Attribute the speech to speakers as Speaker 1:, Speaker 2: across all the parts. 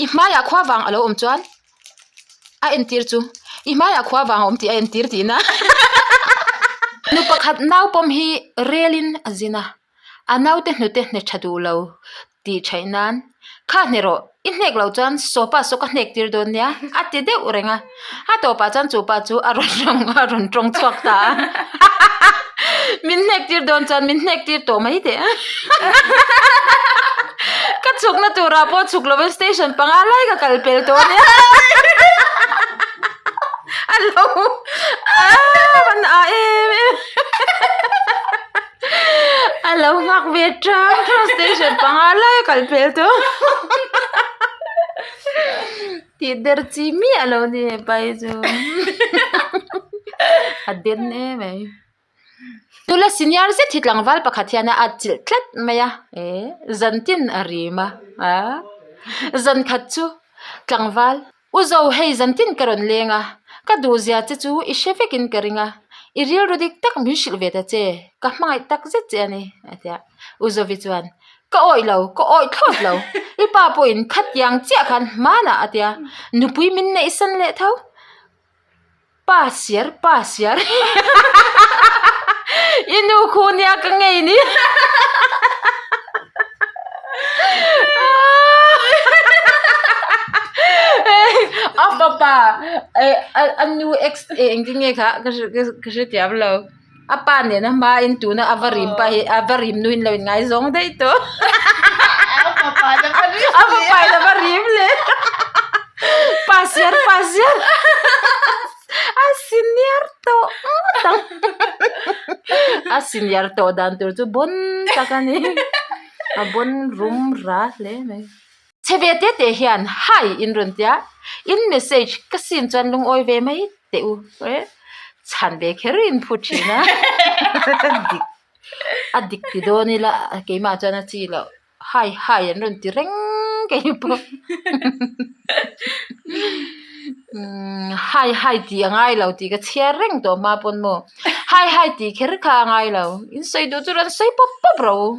Speaker 1: I hmaiah khua vang a lo awm chuan a entir chu i hmaiah khua vang a awm tih a entir tihna. Nu pakhat nau pawm hi relin a zin a, a naute hnute hne tha duh lo tih theih nan kha hne rawh i hnek loh chuan sawpa saw ka hnek tir dawn nia a ti deuh reng a, a tawpah chuan chu pa chu a rawn tawng a rawn tawng chhuak ta a min hnek tir dawn chuan min hnek tir tawh mai teh a ka chhukna turah pawh chhuk lovin station panga lai ka kal pel tawh a nia a lo a a em em. A lo nghak ve tang tang station panga lai a kal pel tawh tih der chi miah lo ni hepa hi chu a den em mai tula senior zet hi tlangval pakhat hian a at chilh tlat mai a eh zantin a rim a ah zankhat chu tlangval. U Zo, hei zantin ka rawn leng a, ka duhzia che chu i hre vekin ka ring a, i rilru dik tak min hrilh ve ta che, ka hmangaih tak zet che a ni, a ti a. U Zovi chuan, Ka awih lo, ka awih thlawt lo, i pa pawhin khatiang chiah khan hmanah a ti a, nupui min neihsan leh tho. Pa siar, pa siar i nu khu nia ka ngei ni a fapa a nu ex engtin nge kha ka hre thiam lo a pa nena hmain tuna a va rim pa hi a va rim nuin lo inngaizawng daih tawh a fapa in a va rim leh pa siar pa siar a senior tawh ngawt ang a senior tawh dan tur chu bawn tak a ni a bawn rum ra hle mai. Chhe ve te te hian hi in rawn tia in message ka sin chuan lungawi ve mai teh u eh chhan ve kher in phu thin a dik a dik ti dawn ila keimah chuan a chi loh hi hi an rawn ti reng kei pawh umm hi hi tih a ngai lo tih ka chhiar reng tawh hma pawn maw hi hi tih kher kha a ngai lo in sawi duh chu rawn sawi pawp pawp rawh u.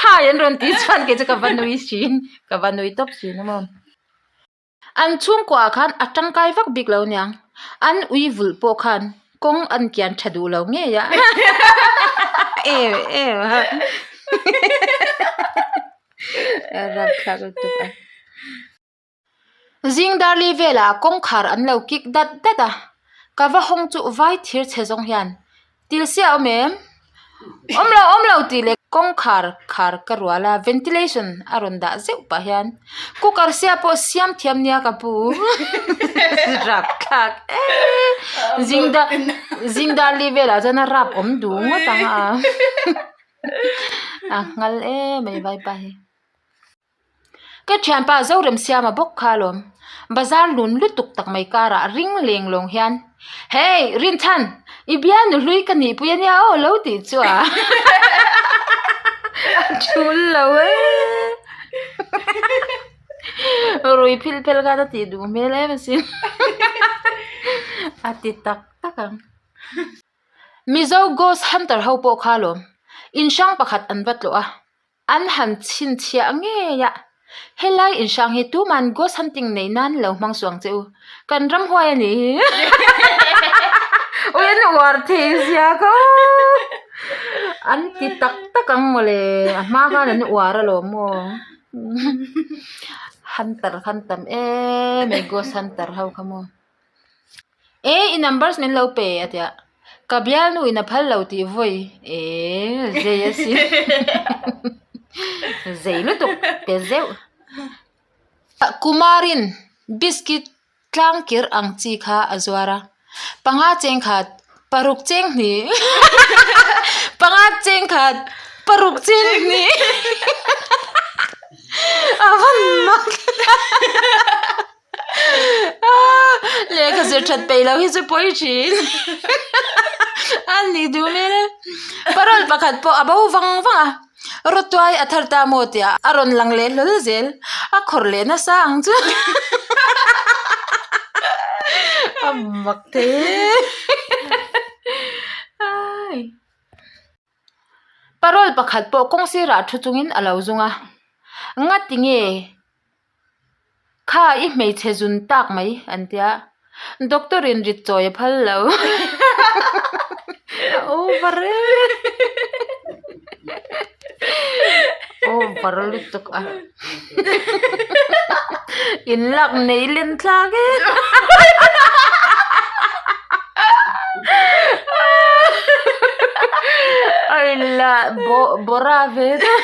Speaker 1: Hai an rawn tih chuan kei chu ka va nui thin ka va nui tawp thin a maw. An chhungkua ah khan a tangkai vak bik lo niang an ui vulh pawh khan kawng an kian tha duh lo ngei a em em a a rapthlak lutuk a. Zing darli velah kawngkhar an lo kik dat dat a, ka va hawng chu vai thir chhe zawng hian tilsia a awm em? Awm lo awm lo tih leh kawngkhar khar ka rual a, ventilation a rawn dah zeuh pah hian cooker sia pawh siam thiam nia ka pu rapthlak eee zing dar zing darli velah chuan a rap awm duh ngawt ang a a nghal em mai vaipa hi. Ka thianpa Zoremsiama bawk kha alawm, bazar lun lutuk tak mai karah ring leng lawng hian Hey Rinchhan, i bialnu hlui ka nihpui ania aw lo tih chu a a thul lo e rui phil phel khan a tih duh hmel em asin a ti tak tak ang. Mizo ghost hunter ho pawh kha alawm, in hrang pakhat an va tlawh a. An han chhinchhiah ngei a, helai inhrang hi tuman ghost hunting nei nan lo hmang suang che u, kan ramhuai a nih hi. Ui an uar thei zia kha aw. An ti tak tak ang mawle, a hma khan an uar alawm maw. Hunter khan tam em mai ghost hunter ho kha maw. E i numbers min lo pe a tia ka bialnu in a phal lo tih vawi e zei a si zei lutuk pe zeuh Kumarin biscuit tlang kir ang chi kha a zuar a panga cheng khat paruk cheng hnih panga cheng khat paruk cheng hnih a van mak. Lehkha zir that peih loh hi chu pawi thin a ni duh hmel e parol pakhat pawh a bo vang vang a rawtuai a thar ta maw tih ah a rawn lang leh hlawl zel a khawrh leh nasa ang chu a mak thei e. Parol pakhat pawh kawng sirah thu chungin a lo zung a. Ngati nge kha i hmeichhe zun tak mai an tia doctor in rit chawi a phal lo a over e over lutuk a in lak nei len thlak e a in la bawra ve deuh.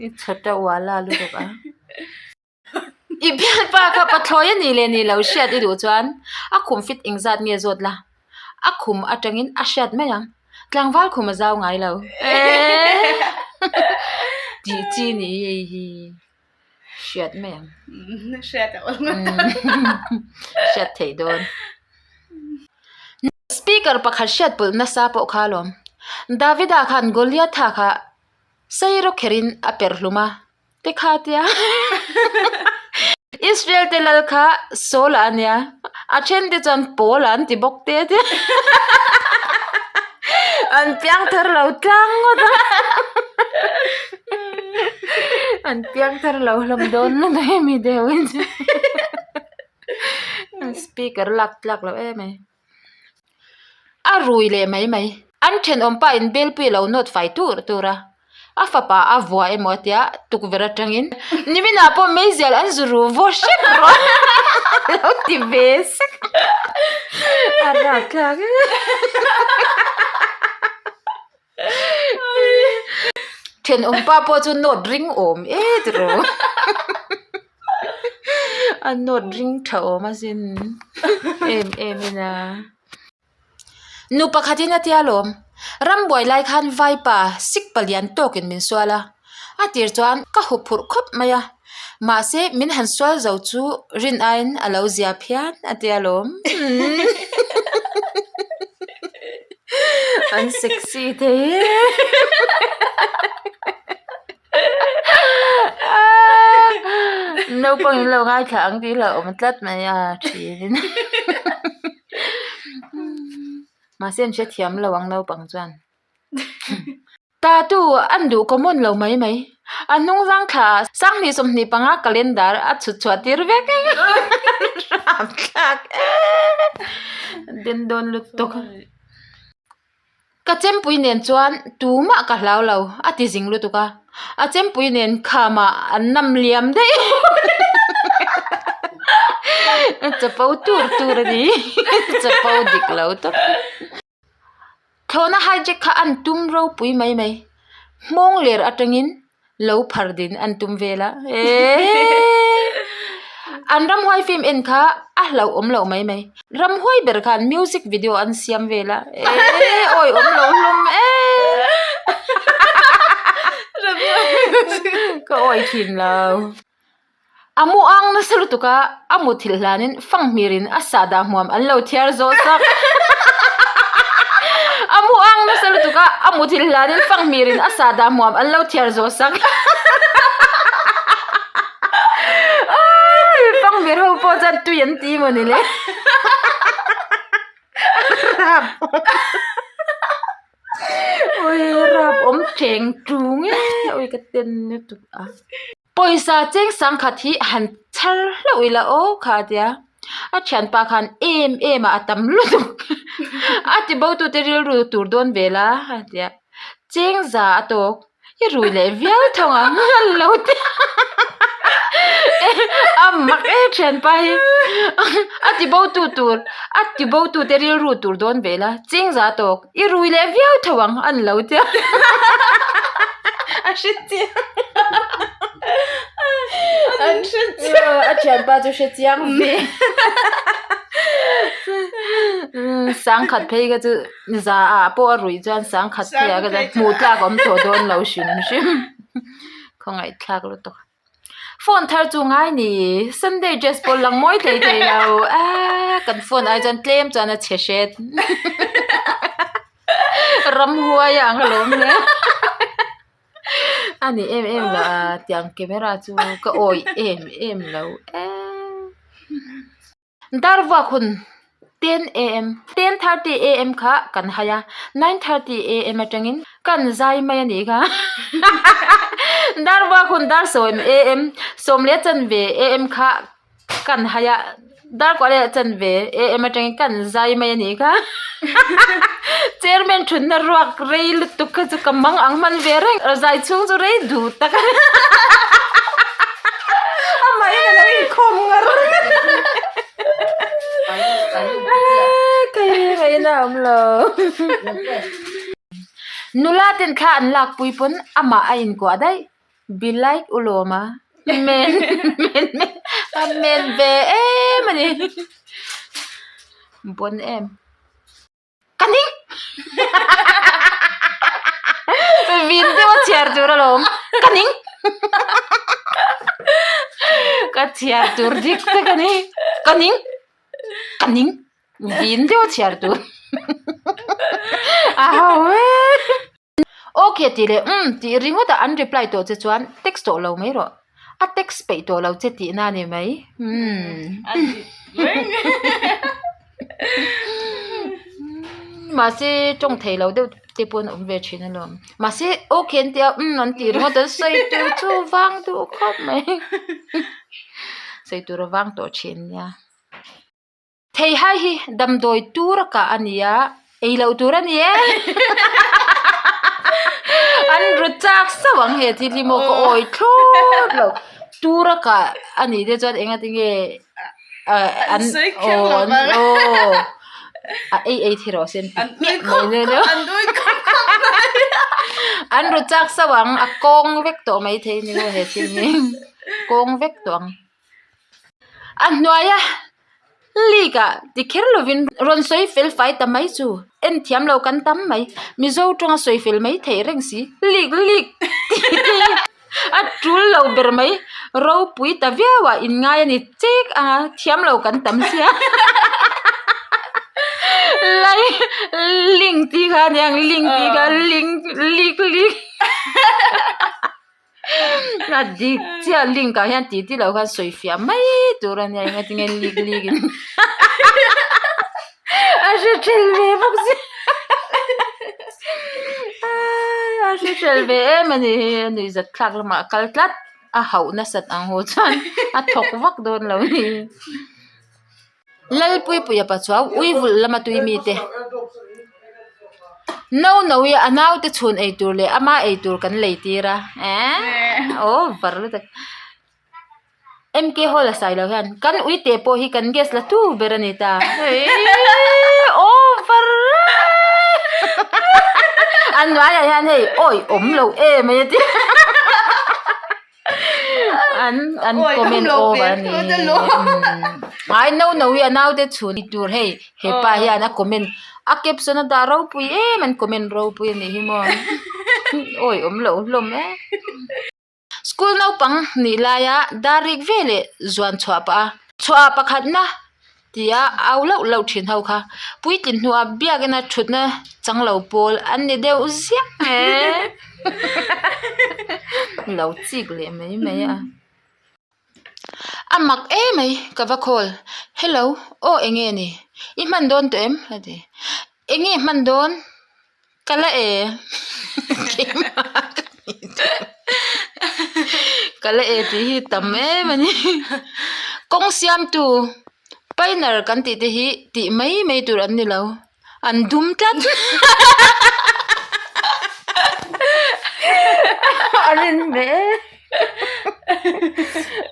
Speaker 1: I chhawt a uala lutuk a. I bialpa kha pathlawi a nih leh nih loh hriat i duh chuan a khum fit engzat nge zawt la, a khum atangin a hriat mai ang. Tlangval khum a zau ngai lo. Eeii tih chi ni hei hi hriat mai ang.
Speaker 2: Hriat a awm.
Speaker 1: Hriat theih dawn. Speaker pakhat hriat pawlh nasa pawh kha alawm. Davida khan Goliatha kha sairo kherin a perh hlum a, te kha tia. Israel te lal kha Saul-a a nia, a then te chuan Paul-a an ti bawk te tia. An piang thar lo tlang ngawt a. An piang thar lo hlawm dawn lutuk hemi deuh hi chu. Speaker lak tlak loh em ai. A rui leh mai mai. An thenawm pa in belpui a lo nawt fai tur tur a. A fapa a vua emaw a tia tukverh atangin niminah pawh meizial an zu ru vaw hrep rawh a lo ti ve sek a rapthlak e. Thenawm pa pawh chu nawt ring awm e tiraw a nawt ring tha awm asin em em in a nu pakhatin a tia lawm rambuai lai khan vaipa sik palian tawkin min sual a a tir chuan ka huphurh khawp mai a mahse min han sual zo chu rin aiin a lo zia phian a tia lawm. An sexy thei e naupang in lo ngaithla ang tih hlauh awm tlat mai a thian in mahse an hrethiam lo ang naupang chuan. Tattoo an duh common lo mai mai. A hnung zang thla ah sanghnih 25 calendar a chhut chhuah tir vek e. Rapthlak e. Den dawn lutuk. Ka chempui nen chuan tumah ka hlau lo a ti zing lutuk a. A chempui nen khamah an nam liam daih. Chapo tur tur a ni. Chapo dik lo tawp. Thlawhna hijack kha an tum ropui mai mai. Hmawng ler atangin lo phar din an tum vel a. Eeeee! An ramhuai film en kha a hlauhawm loh mai mai. Ramhuai ber khan music video an siam vel a. Eeeee! Awi awm lo hlawm eeeee! Ka awi thin lo. A mu ang nasa lutuk a, a muthilh hlanin fanghmirin a sahdah hmuam an lo thiar zawh sak. A mu ang nasa lutuk a, a muthilh hlanin fanghmirin a sahdah hmuam an lo thiar zawh sak. Fanghmir ho pawh chuan tui an ti maw ni le. Ui rap awm teng tung e, ui ka ten lutuk a. Pawisa cheng sangkhat hi han chhar hlauh ila aw kha a tia a thianpa khan em em ah a tam lutuk a ti bo tute rilru tur dawn ve la a tia cheng za a tawk i rui leh viau thawng ang a lo ti a mak e thianpa hi a ti bo tu tur a ti bo tute rilru tur dawn ve la cheng za a tawk i rui leh viau tho ang a ni lo tia a hre chiang an hre chiang a thianpa chu hre chiang ve sangkhat phei kha chu za ah pawh a ruih chuan sangkhat phei ah kha chuan hmuh tlak a awm tawh dawn lo hrim hrim khawngaih thlak lutuk. Phone thar chu ngai ni Sunday dress pawh lang mawi thei thei lo aaa kan phone ai chuan tlem chuan a chhe hret ramhuai a ang alawm le a ni em em lo a tiang camera chu ka awih em em lo eee. Dar vuak hun. Ten am, 10:30 am kha kan hai a, 9:30 am atangin kan zai mai a nih kha. Dar buak hun dar sawm am, 10:15 am kha kan hai a, dar kuah leh chanve am atangin kan zai mai a nih kha. Chairman thutna ruak rei lutuk kha chu ka mang ang hman ve reng, zai chhung chu rei duh tak a ni. Amahin a lo inkhawm ngar ngar. Nula ten thla an lak pui pawn amah a inkuah daih be like u lawm a men men men a men ve em a ni bon em. Ka ning! Vin deuh a chhiar tur alawm. Ka ning! Ka chhiar tur dik tak a ni. Ka ning! Ka ning! Vin deuh a chhiar tur. A ho e! Ok tih leh umm tih ringawt a an reply tawh che chuan text tawh lo mai rawh. A text peih tawh lo che tihna a ni mai. Umm. Mahse tawng thei lo deuh te pawh an awm ve thin alawm. Mahse ok an tia umm an tih ringawt an sawi tur chu vang duh khawp mai. Sawi tur a vang tawh thin nia. Theihai hi damdawi tur a kah a ni a, ei loh tur a ni e. An ru chak sauh ang he thil hi maw ka awi thlawt lo. Tur a kah a nih te chuan enga tinge an aw a ei ei thi rawh se an ti hmiah mai nen an ru chak sauh ang a kawng vek tawh maithei a ni maw he thil hi kawng vek tawh ang. A hnuaia leak ah ti kher lovin rawn sawi fel fai ta mai chu en thiam lo kan tam mai mizo tawnga sawi fel mai theih reng si leak leak tih te hi a tul lo ber mai ropui ta viau ah in ngai a ni chek anga thiam lo kan tam sia lai link tih kha a niang link tih kha link leak leak. A dik chiah link ah hian tih tih loh khan sawi fiah mai tur a nia engatinge leak leak in a hre tel ve bawk si a hre tel ve em a ni hi a nuihzat thlak lamah a kal tlat a hauh nasat ang haw chuan a thawk vak dawn lo a ni. Lalpuipuia pachuau ui vulh lama tui mite no no hi a naute chhun ei tur leh ama ei tur kan lei tir a eehh aw var lutuk M K hall a sai lo hian kan ui teh pawh hi kan gas la tu ber a ni ta eehh over a hnuaiah hian hei awi awm lo em mai a ti. An an comment over a ni ai no no hi a naute chhun tur hei hepa hian a comment a caption a dah ropui em an comment ropui a nih hi maw awi awm loh hlawm e school naupang nih laia dar rik veleh zuan chhuah pah a chhuah pakhatna. Tia au lauh lauh thin ho kha puitlin hnua biakina thutna chang lo pawl an ni deuh ziah e lo chik leh mai mai a a mak em mai ka va call hello aw eng nge ni i hman dawn tawh em a ti eng nge hman dawn. Ka la e ka la e tih hi tam em a ni kawng siamtu painter kan tih te hi tih mai mai tur an ni lo an dum tlat an inhmeh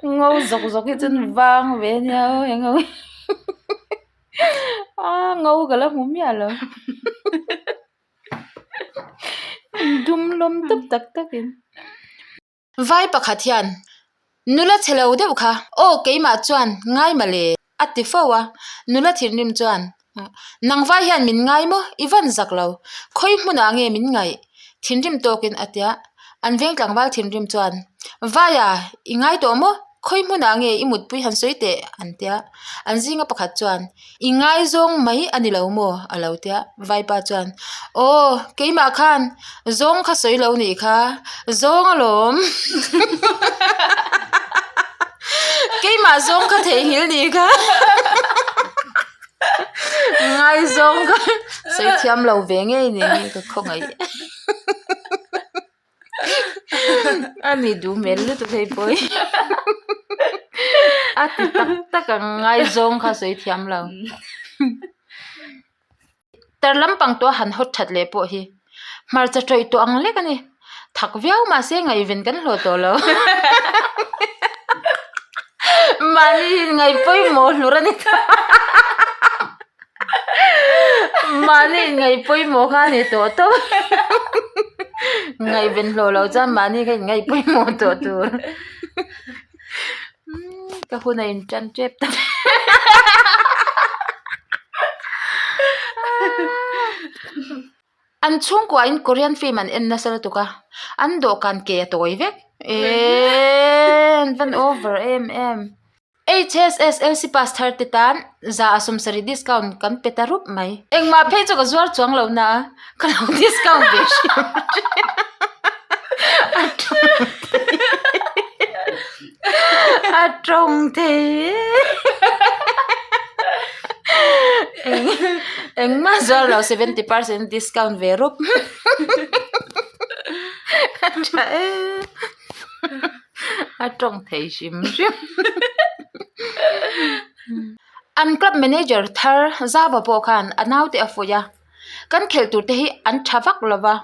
Speaker 1: e ngo zawk zawk hi chu an vang ve a nia aw eng ho hi. A ngo ka la hmu miah lo dum lawm tawp tak takin vai pakhat hian nula chhe lo deuh kha aw keimah chuan ngai mawle a ti fo a nula thinrim chuan nang vai hian min ngai maw i van zak lo khawi hmunah nge min ngaih thinrim tawkin a tia an veng tlangval thinrim chuan vaia i ngai tawh maw. Khawi hmunah nge i mutpui han sawi teh? an tia. An zinga pakhat chuan, I ngaizawng mai a ni lo maw? a lo tia. Vaipa chuan, Aw, keimah khan zawng kha sawi lo nih kha, zawng alawm. Keimah zawng kha theihnghilh nih kha. Ngaizawng kha sawi thiam lo ve ngei ni hi ka khawngaih. A ni duh hmel lutuk hei pawh hi. A ti tak tak ang ngaizawng kha sawi thiam lo. Tar lampang tawh a han hawt that leh pawh hi hmarcha tawih tawh ang lek a ni. Thak viau mahse ngaihven kan hlawh tawh lo. Mahni hi ngaih pawimawh hlur a ni ta. Mahni in ngaih pawimawh kha a ni tawh tawp. Ngaihven hlawh loh chuan mahni kha in ngaih pawimawh tawh tur. Ka hun a intan tep ta An chhungkua in Korean film an en nasa lutuk a, an dawhkan ke a tawi vek. Eeeee an van over em em. HSSLC pass thar te tan za a 70 discount kan pe ta rup mai. Engmah phei chu ka zuar chuang lo na a, ka lo discount ve hrim hrim. A tawng thei e. Engmah zuar lo 70% discount ve rup. A tha e. A tawng thei hrim hrim. An club manager thar Zava pawh khan a naute a fuih a, kan khelh tur te hi an tha vak lo va,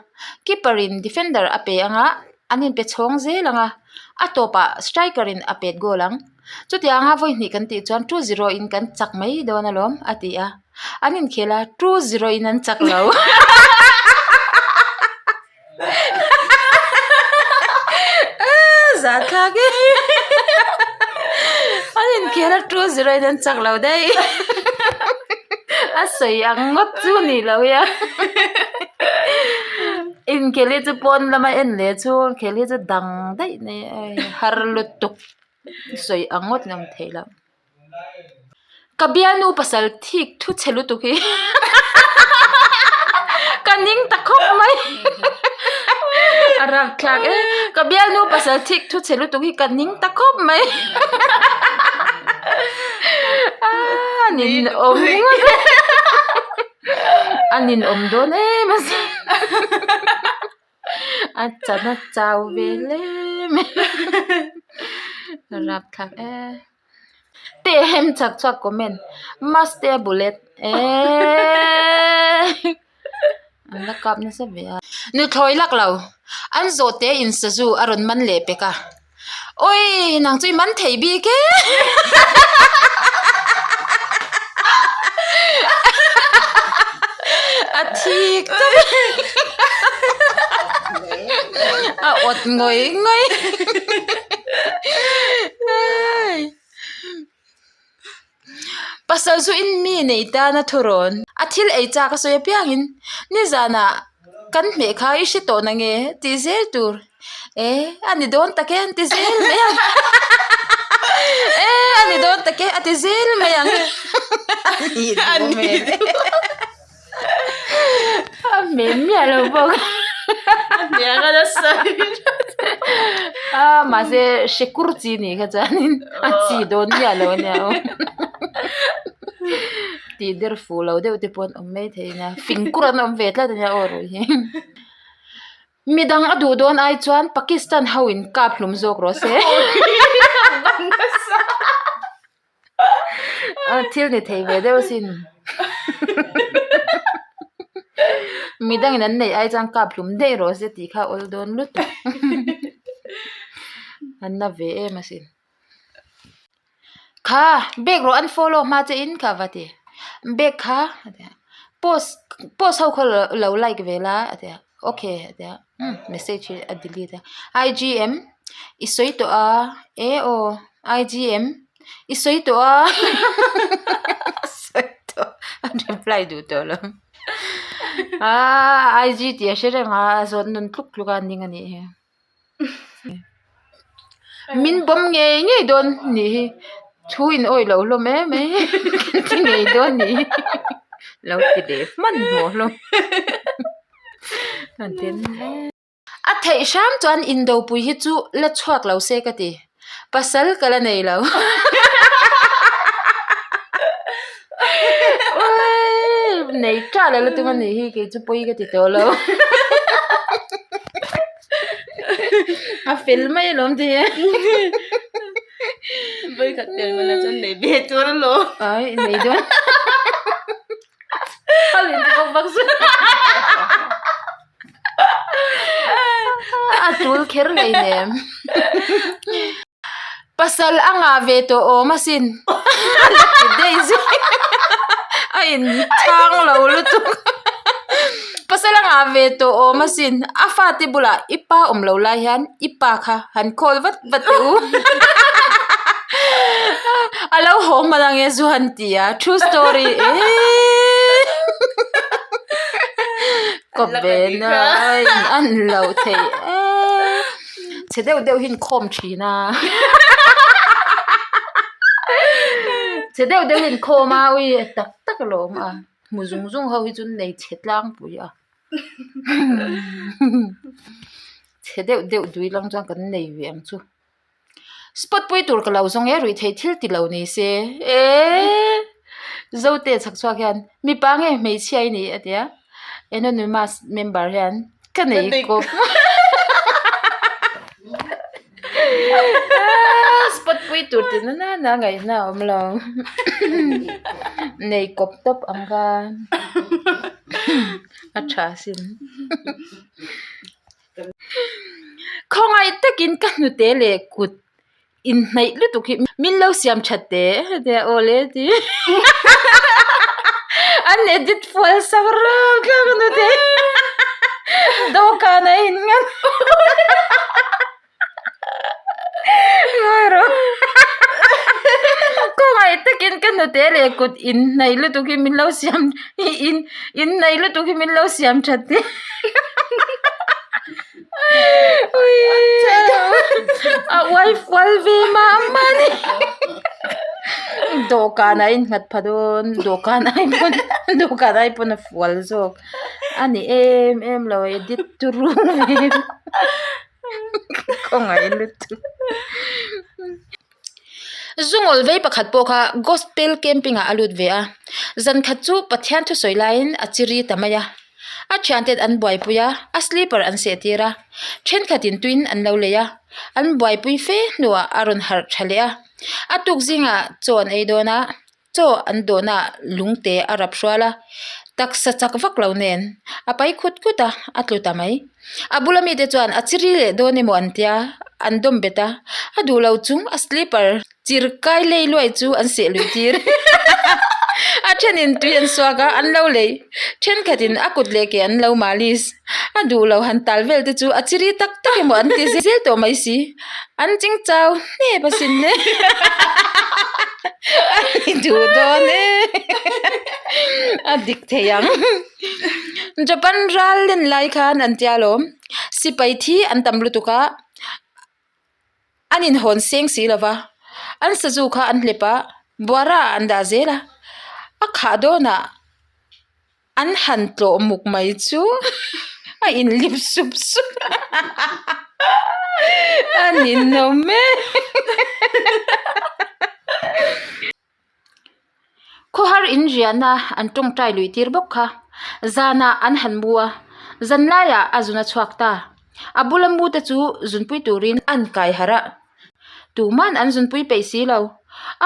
Speaker 1: keeper in defender a pe anga an inpe chhawng zel ang a, a tawpah striker in a pet goal ang. Chutianga vawi hnih kan tih chuan 2-0 in kan chak mai dawn alawm a ti a, an inkhel a 2-0 in an chak lo. Zahthlak e an inkhel a 2-0 in an chak lo daih a sawi ang ngawt chu ni lo e a inkhel hi chu pawn lama en leh chu inkhel hi chu dang daih mai a har lutuk sawi ang ngawt ngam theih loh. Ka bialnu pasal thik thu chhe lutuk hi ka ning ta khawp mai a rapthlak e ka bialnu pasal thik thu chhe lutuk hi ka ning ta khawp mai a nin awm a nin awm dawn em asin A chan a chau ve hle mai a rapthlak e teh hem chak chhuak comment maste a bullet eeeee an la kap nasa ve a nuthlawi lak lo an zawh te in sazu a rawn man leh pek a awii nang chu i man thei bik e a thik tawp a awt ngawih ngawih pasal chu in mi nei tan a thurawn a thil ei chak a sawi apiangin nizanah kan hmeh kha i hre tawh nange tih zel tur e a ni dawn tak e an ti zel mai ang e a ni dawn tak e a ti zel mai ang a ni a hmeh miah lo bawk a mahse hre kur chi nih kha chuanin a chi dawn miah lo ania aw tih der fuh lo deuh te pawh an awm maithei ania fing kur an awm ve tlat ania aw ruih hi midang a duh dawn ai chuan Pakistan ho in kap hlum zawk rawh se. Thil ni thei ve deuh asin midangin an neih ai chuan kap hlum daih rawh se tih kha a awl dawn lutuk an na ve em asin kha bag rawh an follow hma che in kha va ti bag kha post post ho kha lo like ve la a ti a okay a ti a umm message hi a delete a I_G_M i sawi tawh a eh aw I_G_M i sawi tawh a sawi tawh a reply duh tawh lo aaa I_G tih a hre reng a a zawt nun tluk tluk a ning a nih hi min bawm ngei ngei dawn nih hi thu in awih loh hlawm em mai thi ngei dawn nih hi lo ti leh hmanhmawh hlawm a den em. A theih hram chuan indopui hi chu la chhuak lo se ka ti. Pasal ka la nei lo. Nei ṭah leh lutuk a nih hi kei chu pawi ka ti tawh lo. A fel mai alawm ti e.
Speaker 2: Vawi khat pian hmanah chuan nei ve tur alawm.
Speaker 1: Ai nei dawn. A in ti bawk bawk chu. A tul kher hlei nem. Pasal a ngah ve tawh awm asin. A la ti daih zui. A in chhang lo lutuk. Pasal a ngah ve tawh awm asin. A fate bulah i pa awm lo lai hian i pa kha han call vat vat teh u. A lo haw hman ang e zu han ti a true story eeee kawp ve na a ni lo thei eee chhe deuh deuh hi an khawm thin a chhe deuh deuh hi an khawm a ui tak tak alawm a hmu zung zung ho hi chu an nei chhe tlangpui a chhe deuh deuh dui lang chuan kan nei ve ang chu. Spot pui tur ka lo zawng e ruih theih thil ti lo ni se eee Zote chhak chhuak hian mipa nge hmeichhia i nih a ti a anonymous member hian ka nei kawp spot pui tur ti na na ngaihna a awm lo nei kawp tawp ang kha a tha sin. Khawngaih takin ka hnute leh kut inhnaih lutuk hi min lo siam that teh tia aw le ti an edit fual sak rang kha ka hnute dawhkan a in ngam ngawi rawh khawngaih takin ka hnute leh kut inhnaih lutuk hi min lo siam in inhnaih lutuk hi min lo siam that teh. A uai fual ve mah mah a ni dawhkan ah a innghat pha dawn dawhkan ai pawn dawhkan ai pawn a fual zawk a ni em em lo edit turu ve khawngaih lutuk. Zungawl vei pakhat pawh kha gospel camping ah a lut ve a, zan khat chu Pathian thusawi laiin a chiri ta mai a, a thianten an buaipui a, a slipper an seh tir a, thenkhatin tuin an lo lei a, an buaipui fe hnuah a rawn harh tha leh a, a tuk zingah chaw an ei dawn a, chaw an dawhnaah lungte a rap hrual a, taksa chak vak lo nen a pai khut khut a, a tlu ta mai. A bula mite chuan a chiri leh dawn emaw an tia, an dawm bet a, a duh lo chung a slipper chir kai lei luai chu an seh lui tir. A thenin tui an suak a, an lo lei. Thenkhatin a kut leh ke an lo malis. A duh lo han tal vel te chu a chiri tak tak emaw an ti zel tawh mai si. An ching chau hnep asin le. A ni duh dawn e. A dik thei ang. Japan ral len lai khan an tia alawm. Sipai thi an tam lutuk a, an inhawn seng si lo va, an sazu kha an hlep a, buara ah an dah zel a, a khah dawnah An han tlawh muk mai chu a inlip sup sup a ninawm e. Khawhar inriahna an tawngtai luih tir bawk kha. Zanah an han mu a, zanlaiah a zun a chhuak ta. A bula mu te chu zunpui turin an kai harh a. Tuman an zunpui peih si lo,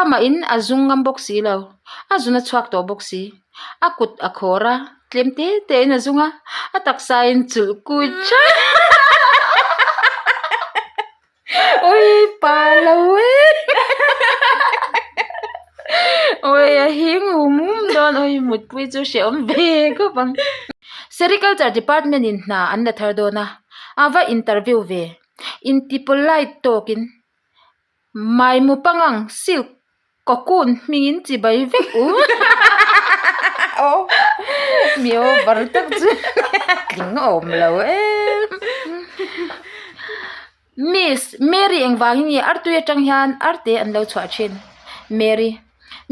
Speaker 1: amahin a zung ngam bawk si lo, a zun a chhuak tawh bawk si. A kut a khawr a, tlem te te in a zung a, a taksa in chulh kui tha Ui pa lo e Ui a hing hum hum dawn ui mutpui chu hrehawm ve khawp ang. Sericulture department in hna an la thar dawn a, a va interview ve. Inti polite tawkin Maimu pangang silk cocoon hmingin chibai vek u aw mi over tak chu tling awm lo em Miss Mary engvangin nge artui atang hian arte an lo chhuah thin Mary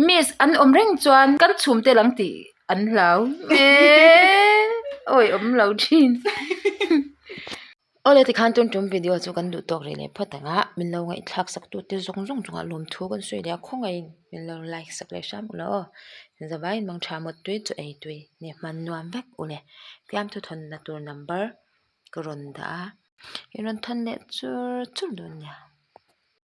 Speaker 1: Miss an awm reng chuan kan chhum tel ang tih an hlau eee awi awm lo thin. Awle tikhan tun tum video chu kan duh tawk rih leh phawt ang a, min lo ngaihthlak sak tu te zawng zawng chungah lawmthu kan sawi leh a, khawngaihin min lo like sak leh hram ula aw. Zavaiin mang tha mawt tui chu ei tui nge hman nuam vek ule. Fiamthu thawnna tur number ka rawn dah a, i rawn thawn leh chur chur dawn nia.